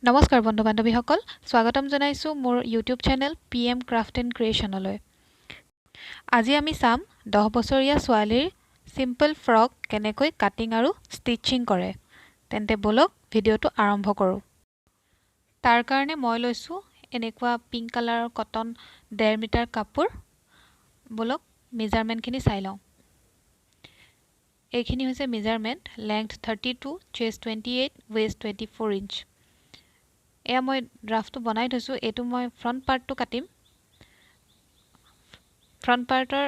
নমস্কাৰ বন্ধু বান্ধৱীসকল, স্বাগতম জনাইছোঁ মোৰ YouTube channel P M craft and ক্ৰিয়েশ্যনলৈ। আজি আমি চাম 10 বছৰীয়া ছোৱালীৰ চিম্পল ফ্ৰক কেনেকৈ কাটিং আৰু ষ্টিচিং কৰে। তেন্তে ব'লক ভিডিঅ'টো আৰম্ভ কৰোঁ। তাৰ কাৰণে মই লৈছোঁ এনেকুৱা পিংক কালাৰৰ কটন 1.5 মিটাৰ কাপোৰ। ব'লক মেজাৰমেণ্টখিনি চাই লওঁ। এইখিনি হৈছে measurement, length 32, chest 28, waist 24 inch. এয়া মই ড্ৰাফ্টটো বনাই থৈছোঁ। এইটো মই ফ্ৰণ্ট পাৰ্টটো কাটিম। ফ্ৰণ্ট পাৰ্টৰ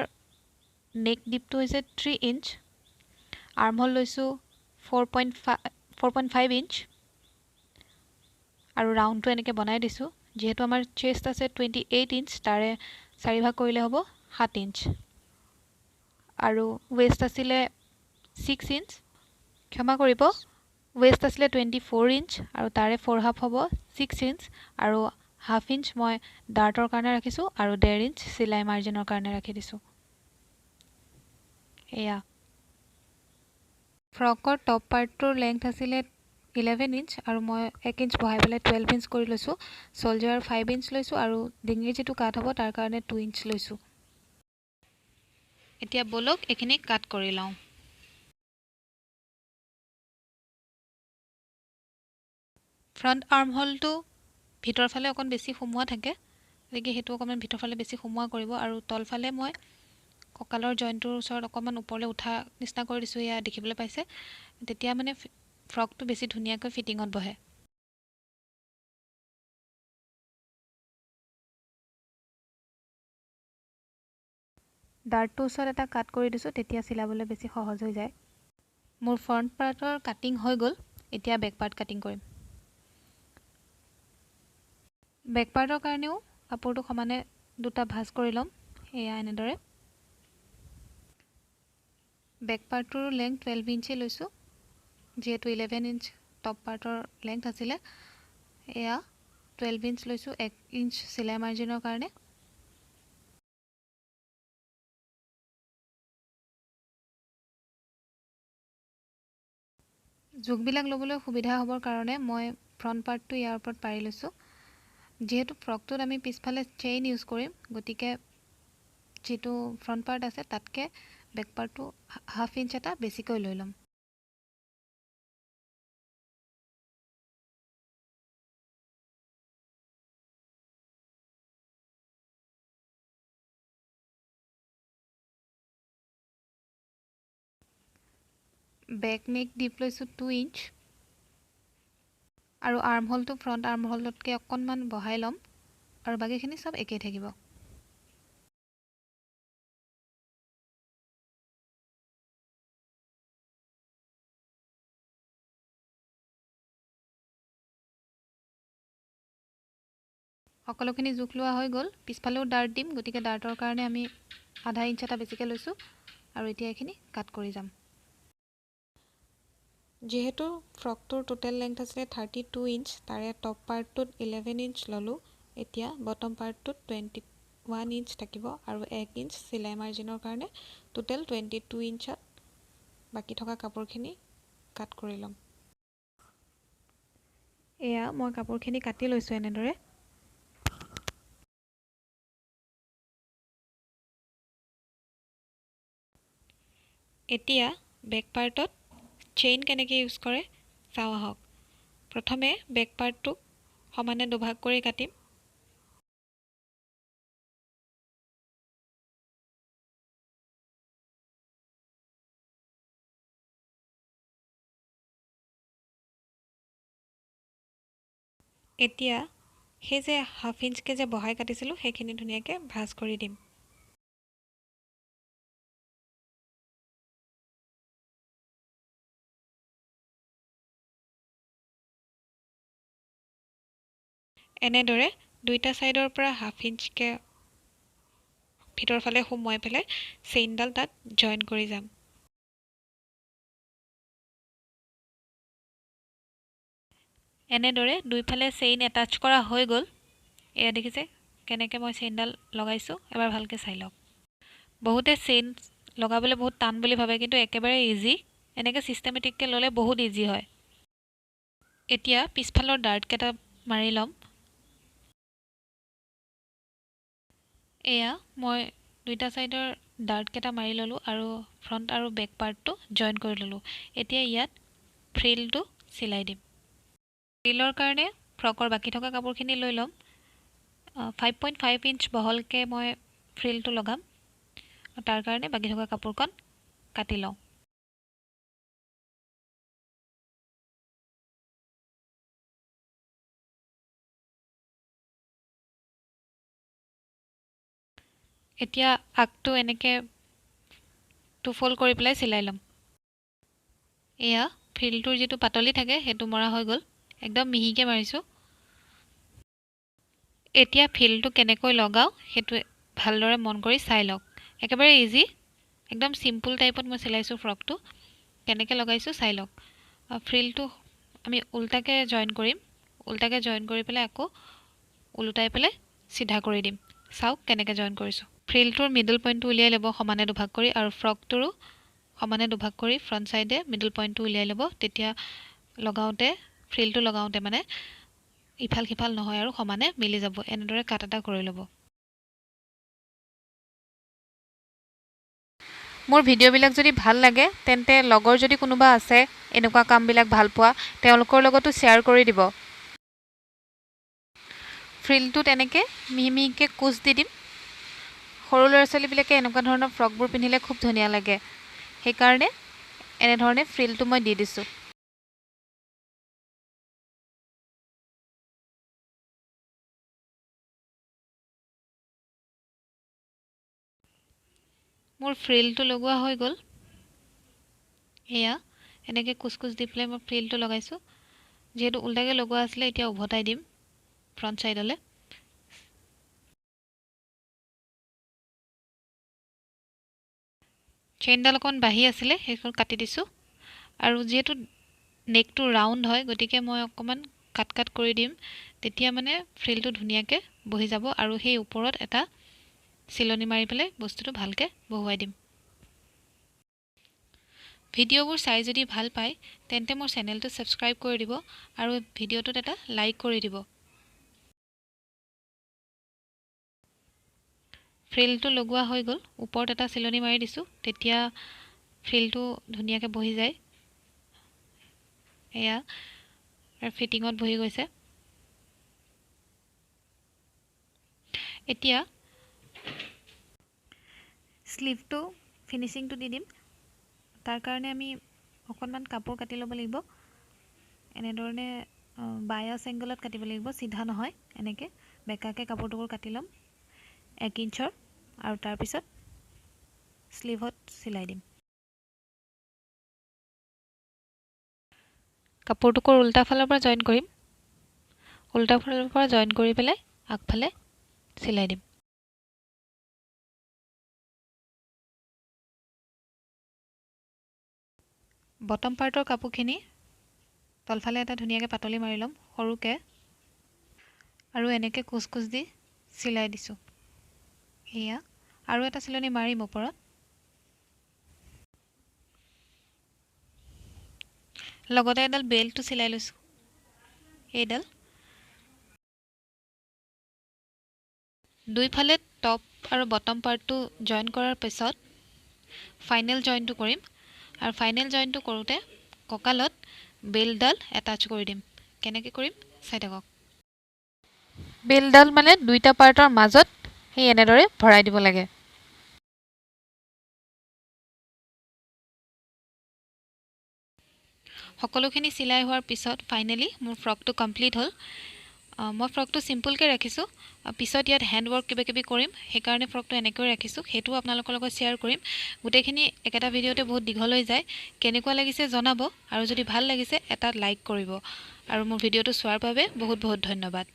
নেক ডিপটো হৈছে 3 ইঞ্চ, আৰ্ম হোল লৈছোঁ 4.5 ইঞ্চ আৰু ৰাউণ্ডটো এনেকৈ বনাই দিছোঁ। যিহেতু আমাৰ চেষ্ট আছে 28 ইঞ্চ, তাৰে চাৰি ভাগ কৰিলে হ'ব 7 ইঞ্চ আৰু ৱেষ্ট আছিলে 6 ইঞ্চ, ক্ষমা কৰিব, ৱেষ্ট আছিলে 24 ইঞ্চ আৰু তাৰে 4 হাফ হ'ব 6 ইঞ্চ আৰু হাফ ইঞ্চ মই ডাৰ্টৰ কাৰণে ৰাখিছোঁ আৰু 1.5 ইঞ্চ চিলাই মাৰ্জিনৰ কাৰণে ৰাখি দিছোঁ। এয়া ফ্ৰকৰ টপ পাৰ্টটোৰ লেংথ আছিলে 11 ইঞ্চ আৰু মই 1 ইঞ্চ বঢ়াই পেলাই 12 ইঞ্চ কৰি লৈছোঁ। চ'ল্জাৰ 5 ইঞ্চ লৈছোঁ আৰু ডিঙিৰ যিটো কাট হ'ব তাৰ কাৰণে 2 ইঞ্চ লৈছোঁ। এতিয়া ব'লক এইখিনি কাট কৰি লওঁ। ফ্ৰণ্ট আৰ্ম হোলটো ভিতৰৰ ফালে অকণ বেছি সোমোৱা থাকে, গতিকে সেইটো অকণমান ভিতৰৰ ফালে বেছি সোমোৱা কৰিব আৰু তলফালে মই কঁকালৰ জইণ্টটোৰ ওচৰত অকণমান ওপৰলৈ উঠা নিচিনা কৰি দিছোঁ, এয়া দেখিবলৈ পাইছে। তেতিয়া মানে ফ্ৰকটো বেছি ধুনীয়াকৈ ফিটিঙত বহে। ডাৰ্টটোৰ ওচৰত এটা কাট কৰি দিছোঁ, তেতিয়া চিলাবলৈ বেছি সহজ হৈ যায়। মোৰ ফ্ৰণ্ট পাৰ্টৰ কাটিং হৈ গ'ল, এতিয়া বেক পাৰ্ট কাটিং কৰিম। বেক পাৰ্টৰ কাৰণেও কাপোৰটো সমানে দুটা ভাঁজ কৰি ল'ম, এয়া এনেদৰে। বেক পাৰ্টটোৰ লেংথ 12 ইঞ্চেই লৈছোঁ, যিহেতু 11 ইঞ্চ টপ পাৰ্টৰ লেংথ আছিলে। এয়া 12 ইঞ্চ লৈছোঁ, 1 ইঞ্চ চিলাই মাৰ্জিনৰ কাৰণে। জোখবিলাক ল'বলৈ সুবিধা হ'বৰ কাৰণে মই ফ্ৰণ্ট পাৰ্টটো ইয়াৰ ওপৰত পাৰি লৈছোঁ। যিহেতু ফ্ৰকটোত আমি পিছফালে চেইন ইউজ কৰিম, গতিকে যিটো ফ্ৰণ্ট পাৰ্ট আছে তাতকৈ বেক পাৰ্টটো হাফ ইঞ্চ এটা বেছিকৈ লৈ ল'ম। বেক নেক ডিপ লৈছোঁ 2 ইঞ্চ আৰু আৰ্ম হোলটো ফ্ৰণ্ট আৰ্ম হোলটোতকৈ অকণমান বঢ়াই ল'ম আৰু বাকীখিনি চব একেই থাকিব। সকলোখিনি জোখ লোৱা হৈ গ'ল। পিছফালেও ডাৰ্ট দিম, গতিকে ডাৰ্টৰ কাৰণে আমি আধা ইঞ্চ এটা বেছিকৈ লৈছোঁ আৰু এতিয়া এইখিনি কাট কৰি যাম। যিহেতু ফ্ৰকটোৰ টোটেল লেংথ আছিলে 32 ইঞ্চ, তাৰে টপ পাৰ্টটোত 11 ইঞ্চ ল'লোঁ। এতিয়া বটম পাৰ্টটোত 21 ইঞ্চ থাকিব আৰু 1 ইঞ্চ চিলাই মাৰ্জিনৰ কাৰণে টোটেল 22 ইঞ্চত বাকী থকা কাপোৰখিনি কাট কৰি ল'ম। এয়া মই কাপোৰখিনি কাটি লৈছোঁ এনেদৰে। এতিয়া বেক পাৰ্টত চেইন কেনেকৈ ইউজ কৰে চাওঁ আহক। প্ৰথমে বেক পাৰ্টটোক সমানে দুভাগ কৰি কাটিম। এতিয়া সেই যে হাফ ইঞ্চকৈ যে বঢ়াই কাটিছিলোঁ সেইখিনি ধুনীয়াকৈ ভাঁজ কৰি দিম। এনেদৰে দুইটা ছাইডৰ পৰা হাফ ইঞ্চকৈ ভিতৰৰ ফালে সোমোৱাই পেলাই চেইনডাল তাত জইন কৰি যাম। এনেদৰে দুইফালে চেইন এটাচ কৰা হৈ গ'ল। এয়া দেখিছে কেনেকৈ মই চেইনডাল লগাইছোঁ, এবাৰ ভালকৈ চাই লওক। বহুতে চেইন লগাবলৈ বহুত টান বুলি ভাবে, কিন্তু একেবাৰে ইজি। এনেকৈ ছিষ্টেমেটিককৈ ল'লে বহুত ইজি হয়। এতিয়া পিছফালৰ ডাৰ্টকেইটা মাৰি ল'ম। এয়া মই দুইটা ছাইডৰ ডাৰ্টকেইটা মাৰি ল'লোঁ আৰু ফ্ৰণ্ট আৰু বেক পাৰ্টটো জইন কৰি ল'লোঁ। এতিয়া ইয়াত ফ্ৰিলটো চিলাই দিম। ফ্ৰিলৰ কাৰণে ফ্ৰকৰ বাকী থকা কাপোৰখিনি লৈ ল'ম। 5.5 ইঞ্চ বহলকৈ মই ফ্ৰিলটো লগাম, তাৰ কাৰণে বাকী থকা কাপোৰকণ কাটি লওঁ। এতিয়া আগটো এনেকৈ 2 ফ'ল্ড কৰি পেলাই চিলাই ল'ম। এয়া ফ্ৰিলটোৰ যিটো পাতলি থাকে সেইটো মৰা হৈ গ'ল, একদম মিহিকৈ মাৰিছোঁ। এতিয়া ফ্ৰিলটো কেনেকৈ লগাওঁ সেইটো ভালদৰে মন কৰি চাই লওক। একেবাৰে ইজি, একদম চিম্পুল টাইপত মই চিলাইছোঁ ফ্ৰকটো। কেনেকৈ লগাইছোঁ চাই লওক। ফ্ৰিলটো আমি উল্টাকৈ জইন কৰিম, উল্টাকৈ জইন কৰি পেলাই আকৌ ওলোটাই পেলাই চিধা কৰি দিম। চাওক কেনেকৈ জইন কৰিছোঁ। ফ্ৰিলটোৰ মিডল পইণ্টটো উলিয়াই ল'ব সমানে দুভাগ কৰি, আৰু ফ্ৰকটোৰো সমানে দুভাগ কৰি ফ্ৰণ্ট ছাইডে মিডল পইণ্টটো উলিয়াই ল'ব। তেতিয়া লগাওঁতে ফ্ৰিলটো লগাওঁতে মানে ইফাল সিফাল নহয় আৰু সমানে মিলি যাব। এনেদৰে কাট এটা কৰি ল'ব। মোৰ ভিডিঅ'বিলাক যদি ভাল লাগে তেন্তে লগৰ যদি কোনোবা আছে এনেকুৱা কামবিলাক ভাল পোৱা, তেওঁলোকৰ লগতো শ্বেয়াৰ কৰি দিব। ফ্ৰিলটোত এনেকৈ মিহি মিহিকৈ কোচ দি দিম। সৰু ল'ৰা ছোৱালীবিলাকে এনেকুৱা ধৰণৰ ফ্ৰকবোৰ পিন্ধিলে খুব ধুনীয়া লাগে, সেইকাৰণে এনেধৰণে ফ্ৰিলটো মই দি দিছোঁ। মোৰ ফ্ৰিলটো লগোৱা হৈ গ'ল। এয়া এনেকৈ কোচ কোচ দি পেলাই মই ফ্ৰিলটো লগাইছোঁ। যিহেতু উল্টাকৈ লগোৱা আছিলে, এতিয়া উভতাই দিম ফ্ৰণ্ট ছাইডলৈ। চেইনডাল অকণমান বাঢ়ি আছিলে, সেইখন কাটি দিছোঁ। আৰু যিহেতু নেকটো ৰাউণ্ড হয়, গতিকে মই অকণমান কাট কাট কৰি দিম, তেতিয়া মানে ফ্ৰিলটো ধুনীয়াকৈ বহি যাব। আৰু সেই ওপৰত এটা চিলনি মাৰি পেলাই বস্তুটো ভালকৈ বহুৱাই দিম। ভিডিঅ'বোৰ চাই যদি ভাল পায় তেন্তে মোৰ চেনেলটো ছাবস্ক্ৰাইব কৰি দিব আৰু ভিডিঅ'টোত এটা লাইক কৰি দিব। ফ্ৰিলটো লগোৱা হৈ গ'ল, ওপৰত এটা চিলনি মাৰি দিছোঁ, তেতিয়া ফ্ৰিলটো ধুনীয়াকৈ বহি যায়। এয়া ফিটিঙত বহি গৈছে। এতিয়া শ্লিভটো ফিনিচিংটো দি দিম। তাৰ কাৰণে আমি অকণমান কাপোৰ কাটি ল'ব লাগিব। এনেধৰণে বায়াছ এংগলত কাটিব লাগিব, চিধা নহয়, এনেকৈ বেঁকাকৈ কাপোৰটুকুৰ কাটি ল'ম 1 ইঞ্চৰ, আৰু তাৰপিছত শ্লিভত চিলাই দিম। কাপোৰটুকুৰ উল্টা ফালৰ পৰা জইন কৰিম। উল্টা ফালৰ পৰা জইন কৰি পেলাই আগফালে চিলাই দিম। বটম পাৰ্টৰ কাপোৰখিনি তলফালে এটা ধুনীয়াকৈ পাতলি মাৰি ল'ম সৰুকৈ, আৰু এনেকৈ কোচ কোচ দি চিলাই দিছোঁ। এয়া আৰু এটা চিলনি মাৰিম ওপৰত। লগতে এডাল বেল্টটো চিলাই লৈছোঁ, এইডাল। দুইফালে টপ আৰু বটম পাৰ্টটো জইন কৰাৰ পিছত ফাইনেল জইনটো কৰিম। আৰু ফাইনেল জইনটো কৰোঁতে কঁকালত বেল্টডাল এটাচ কৰি দিম। কেনেকৈ কৰিম চাই থাকক। বেল্টডাল মানে দুইটা পাৰ্টৰ মাজত সেই এনেদৰে ভৰাই দিব লাগে। সকলোখিনি চিলাই হোৱাৰ পিছত ফাইনেলি মোৰ ফ্ৰকটো কমপ্লিট হ'ল। মই ফ্ৰকটো চিম্পুলকৈ ৰাখিছোঁ, পিছত ইয়াত হেণ্ড ৱৰ্ক কিবা কিবি কৰিম, সেইকাৰণে ফ্ৰকটো এনেকৈ ৰাখিছোঁ। সেইটোও আপোনালোকৰ লগত শ্বেয়াৰ কৰিম। গোটেইখিনি একেটা ভিডিঅ'তে বহুত দীঘল হৈ যায়। কেনেকুৱা লাগিছে জনাব, আৰু যদি ভাল লাগিছে এটা লাইক কৰিব। আৰু মোৰ ভিডিঅ'টো চোৱাৰ বাবে বহুত বহুত ধন্যবাদ।